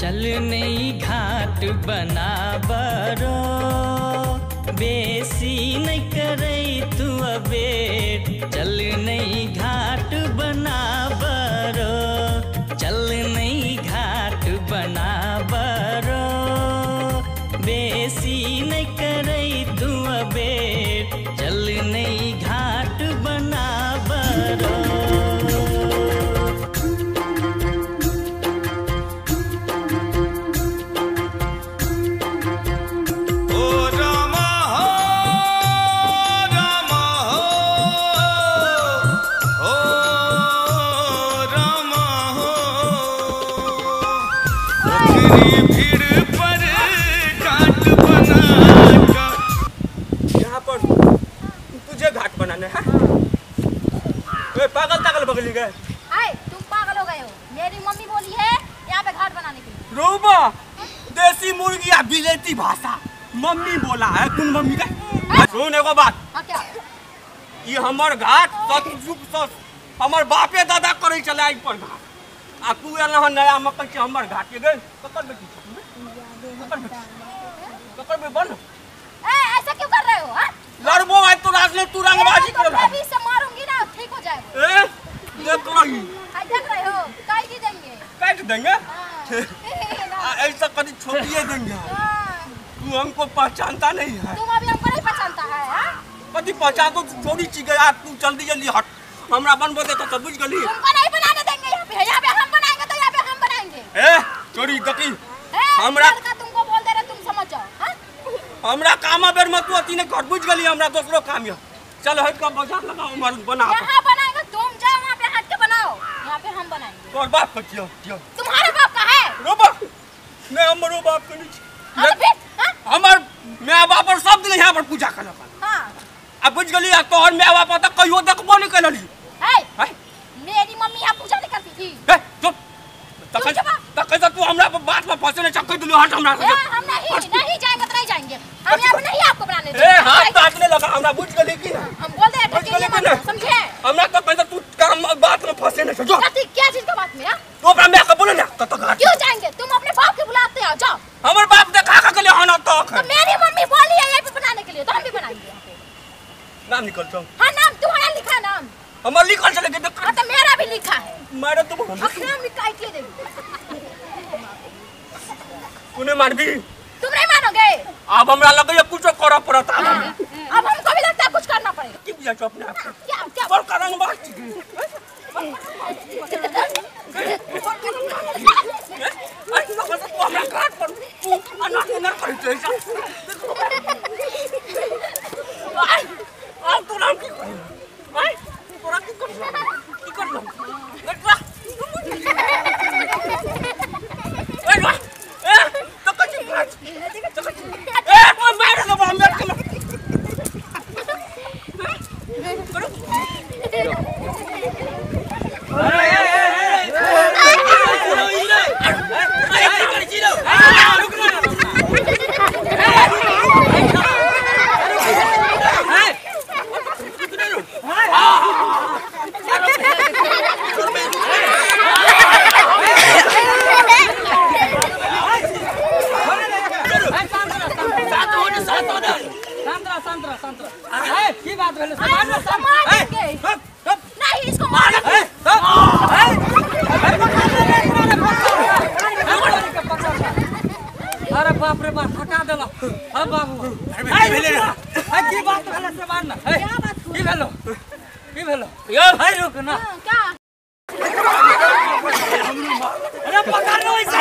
चल नहीं घाट बनाबरो बेसी नहीं करे तू अबेर चल नहीं घाट बनाबरो चल नहीं घाट बनाबरो बेसी नहीं करे तू अबेर चल नहीं घाट बनाबरो। पागल तागल बगली गए। आए तुम पागल हो गए हो। मेरी मम्मी बोली है यहाँ पे घाट बनाने के लिए। रोबा देसी मुर्गी या विलेती भाषा मम्मी बोला है। तुम मम्मी का सुन एगो बात। हाँ क्या? ये हमर घाट सतयुग सत हमर बापे दादा करे चले आई पर घाट आ तू एल हन नया मकई के हमर घाट के गए ककर बेटी ककर बेटी ककर बे बन। ए ऐसा क्यों कर रहे हो? हां लड़बो आज तो राज ने तू रंगबाजी कर रहा है। अभी से मारूंगी ना ठीक हो जाएगा। ए देख रही आई देख रहे हो काट ही देंगे काट देंगे। हां ऐसा कभी छोड़िए देंगे। तू हमको पहचानता नहीं है। तुम अभी हमको नहीं पहचानता है। हां कभी पहचान तो थोड़ी चीज गया तू जल्दी जल्दी हट हमरा बनबो दे तो बुझ गली। तुमको नहीं बनाने देंगे यहां पे। यहां पे हम बनाएंगे तो यहां पे हम बनाएंगे। ए छोड़ी दकी हमरा तुमको बोल दे रहे तुम समझ जाओ। हां हमरा काम बेर मत तू अति ने घर बुझ गली हमरा दोसरो काम है। चल हट का बाजार लगाओ मारू बना। यहां बनाएंगे तुम जाओ वहां पे हट के बनाओ यहां पे हम बनाएंगे। तोर बाप का किया किया तुम्हारे बाप का है रोबा मैं हमरो बाप के नहीं। हां तो फिर हां हमर my बाप और सब दिन यहां पर पूजा करल। हां अब बुझ गली आ तोहर my बाप त कहियो देखबो नहीं कलली। ए मेरी मम्मी यहां पूजा नहीं करती थी। ए चुप तखन तखन तू हमरा पर बात में फंसे नहीं चक्कर दिलो हट हमरा से। हम नहीं नहीं जाएंगे तो नहीं जाएंगे हम यहां पे नहीं आपको बनाने देंगे। ए हाथ काटने लगा हमरा बुझ गली की हम बोल दे रहे हैं समझे हमरा तो पैसा तू काम बात में फंसे नहीं जो क्या चीज का बात में। हां तू अपना my के बोले ना तो घाट क्यों जाएंगे तुम अपने बाप के बुलाते आओ जाओ। हमर बाप देखा के गेले हन तक तो मेरी मम्मी बोली है यहीं पे बनाने के लिए तो हम भी बनाएंगे यहां पे। नाम निकल जाओ। हां नाम तुम्हारा लिखा नाम हमर लिखल चले के हां तो मेरा भी लिखा है। मारे तुम अपना हम काट के देंगे। तूने मारबी तुम नहीं मानोगे। अब हमरा लगे कुछ करऽ पड़त। अब हमको भी लगता है कुछ करना पड़ेगा। की बुझा छौ अपने आप क्या क्या बड़ करंग बात अरे तू तू हमरा घाट पर तू अनाथ नर करै छै। आई अब तोरा की करी आई तोरा की कर की कर लटवा ए वा ए तो कछि घाट तो कछि ए तू मार दे हम बैठ के करो। अरे ए ए ए कर छी लो रुक ना की बात भेलै नहीं इसको मार। अरे बाप रे बाप थका देलक। हां बाबू अरे की बात भेलै से मार ना। क्या बात की भेलो की भेलो यो भाई रुक ना क्या अरे पकड़ लो इसे।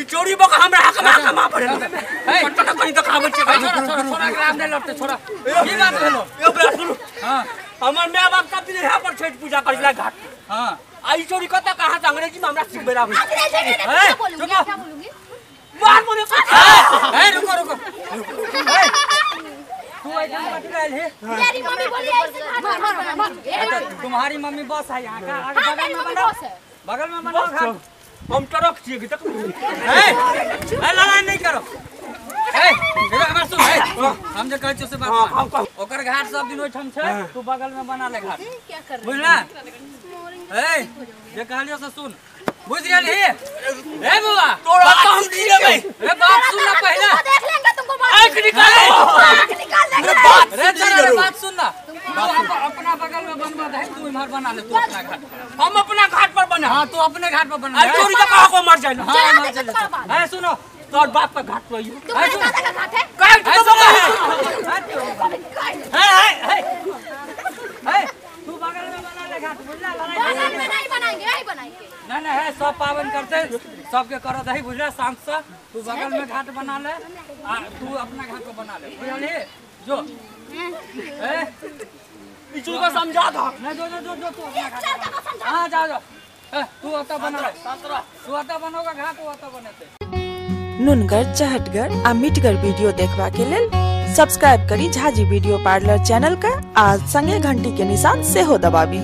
चोरी बक हमरा हक मा कमा पड़े कटक कनी त खाबै छी। छोड़ा छोड़ा छोड़ा ग्राम नै लड़ते छोड़ा की बात भेलो यो बे सुनु। हां हमर my बाप सब दिन यहाँ पर छठ पूजा करै छलै घाट। हां आ ई चोरी कतऽ कहाँ से अंग्रेजी में हमरा सिखबै आबै। अंग्रेजी में क्या बोलूंगी? क्या बोलूंगी? मार बोले। ए रुको रुको, तू ऐसा मत रहल है। मेरी मम्मी बोली ऐसे घाट बनाने। तुम्हारी मम्मी बॉस है यहाँ का। आगे बगल में बनाओ, बगल में बनाओ घाट। हम ट्रक छियै तक। ए ए लड़ाई नहीं करो। ए हमर सुन, ए हम जे कहै छियै से बात मान। ओकर घाट सब दिन ओइठाम छै, तू बगल में बना ले घाट। क्या कर रहे? बुझला? ए जे कहलियो से सुन, बुझ गेलही? ए बुआ तोरा तो हम दी देबै। ए बात सुन ना पहले। देख लेंगे तुमको, बात आंख निकाल, आंख निकाल देंगे। रे चल बात सुन ना, तू अपना बगल में बनवा दे, तू इधर बना ले तू अपना घाट। हम अपना घाट पर बना। हां तू अपने घाट पर बना। आई चोरी का कहा को मर जाए। हां मर जाए। ए सुनो, तोर बाप का घाट पर तुम्हारे दादा का घाट है। काट तो बना है। ए ए ए तू बगल में बना ले घाट, बुझला? बगल में नहीं बनाएंगे, यही बनाएंगे। नहीं नहीं है, सब पावन करते सबके करो दही, बुझला? शांत से तू बगल में घाट बना ले आ तू अपना घाट को बना ले, बुझली? जो ए इचू को समझा दो। नहीं जो जो जो तू अपना घाट। हां जा जा, ए तू अता बना ले, तू अता बनोगा घाट, वो अता बनेते। नुनगर चहटगर आ मिठगर वीडियो देखबा के लेल सब्सक्राइब करी झाजी वीडियो पार्लर चैनल का आ संगे घंटी के निशान सेहो दबाबी।